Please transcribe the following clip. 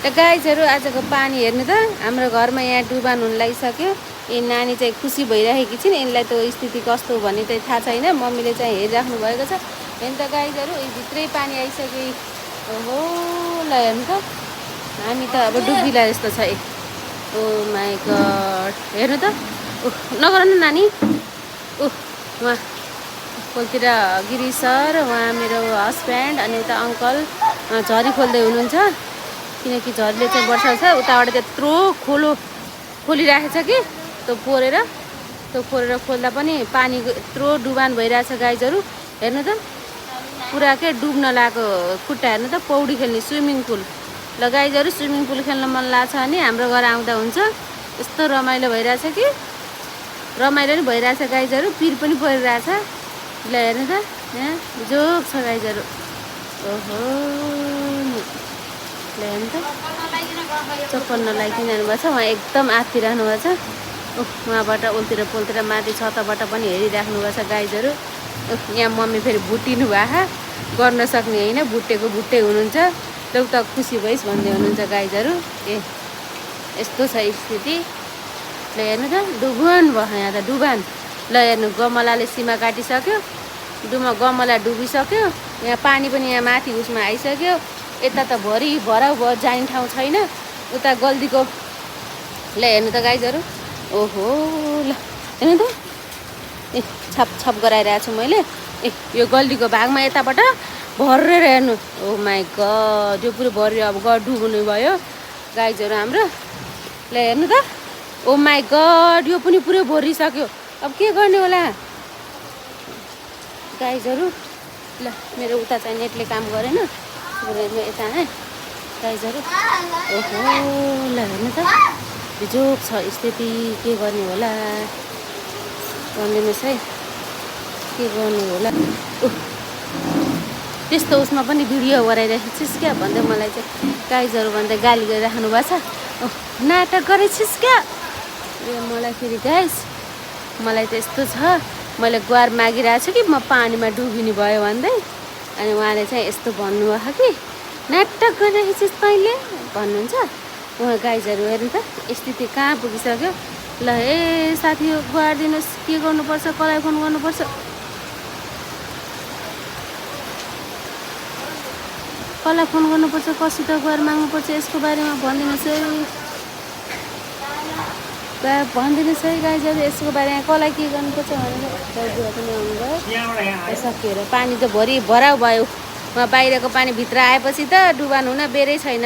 र गाइजहरू आजको पानी हेर्नु त हाम्रो घरमा यहाँ डुबान हुन लागिसक्यो। यी नानी चाहिँ खुसी भइरहेकी छिन्। यसलाई त स्थिति कस्तो भन्ने चाहिँ थाहा छैन। मम्मीले चाहिँ हेरिराख्नु भएको छ। हेर्नु त गाइजहरू यी भित्रै पानी आइसक्यो। ओहो ल हेर्नु त हामी त अब डुबिला जस्तो छ। ओ माई गड हेर्नु त नगर न नानी। उहाँ खोलतिर गिरी सर, उहाँ मेरो हस्बेन्ड अनि उता अङ्कल झरी खोल्दै हुनुहुन्छ। किनकि झरीले चाहिँ वर्षा छ उताबाट त्यत्रो खोलिराखेछ कि त्यो फोरेर खोल्दा पनि पानी यत्रो डुबान भइरहेछ गाइजहरू। हेर्नु त पुरा के डुब्न लागेको खुट्टा हेर्नु त। पौडी खेल्ने स्विमिङ पुल। ल गाइजहरू स्विमिङ पुल खेल्न मन लाग्छ भने हाम्रो घर आउँदा हुन्छ। यस्तो रमाइलो भइरहेछ कि रमाइलो नि भइरहेछ गाइजहरू। पिर पनि परिरहेछ। ल हेर्नु त यहाँ जोक छ गाइजहरू। ओहो ल हेर्नु त चप्पल नलाइकन भएको छ। उहाँ एकदम आत्तिराख्नु भएको छ। उहाँबाट उल्तिर पोल्तिर माथि छताबाट पनि हेरिराख्नु भएको छ गाइजहरू। यहाँ मम्मी फेरि भुटिनु भएको गर्न सक्ने होइन, भुटेको भुट्टे हुनुहुन्छ। ल त खुसी भइस् भन्दै हुनुहुन्छ गाइजहरू। यस्तो छ स्थिति। ल हेर्नु त डुबान भयो यहाँ त डुबान। ल हेर्नु गमलाले सीमा काटिसक्यो। गमला डुबिसक्यो। यहाँ पानी पनि यहाँ माथि उसमा आइसक्यो। यता त भरि भराउ भयो, जाने ठाउँ छैन। उता गल्दीको ल हेर्नु त गाइजहरू। ओहो ल हेर्नु त छाप छाप गराइरहेको छु मैले। यो गल्दीको भागमा यताबाट भरेर हेर्नु। ओ माई गड यो पुरो भरेर अब डुब्नु भयो गाइजहरू हाम्रो। ल हेर्नु त ओ माई गड यो पनि पुरै भरिसक्यो। अब के गर्ने होला गाइजहरू। ल मेरो उता चाहिँ नेटले काम गरेन यता गाइजहरू। ओहो ल हेर्नु त जोक छ स्थिति। के गर्ने होला भनिदिनुहोस् है, के गर्नु होला। त्यस्तो उसमा पनि भिडियो गराइरहेको छिस् क्या भन्दै मलाई चाहिँ गाइजहरू भन्दै गाली गरिराख्नु भएको छ। नाटक गरेछिस् क्या मलाई फेरि गाइस। मलाई त यस्तो छ मैले गुहार मागिरहेको छु कि म पानीमा डुबिने भयो भन्दै। अनि उहाँले चाहिँ यस्तो भन्नुभयो कि नाटक गरिरहेको छिस् तैँले भन्नुहुन्छ। उहाँ गाइजहरू हेर्नु त स्थिति कहाँ पुगिसक्यो। ल ए साथी यो गुहार दिनुहोस्, के गर्नुपर्छ, कसलाई फोन गर्नुपर्छ। कसलाई फोन गर्नुपर्छ, कसित गुहार माग्नुपर्छ यसको बारेमा भनिदिनुहोस् है। भनिदिनुहोस् है गाइजहरू यसको बारेमा कसलाई के गर्नुपर्छ भनेर। पनि आउनुभयो सकिएर पानी त भरि भराउ भयो। उहाँ बाहिरको पानी भित्र आएपछि त डुबान हुन बेरै छैन।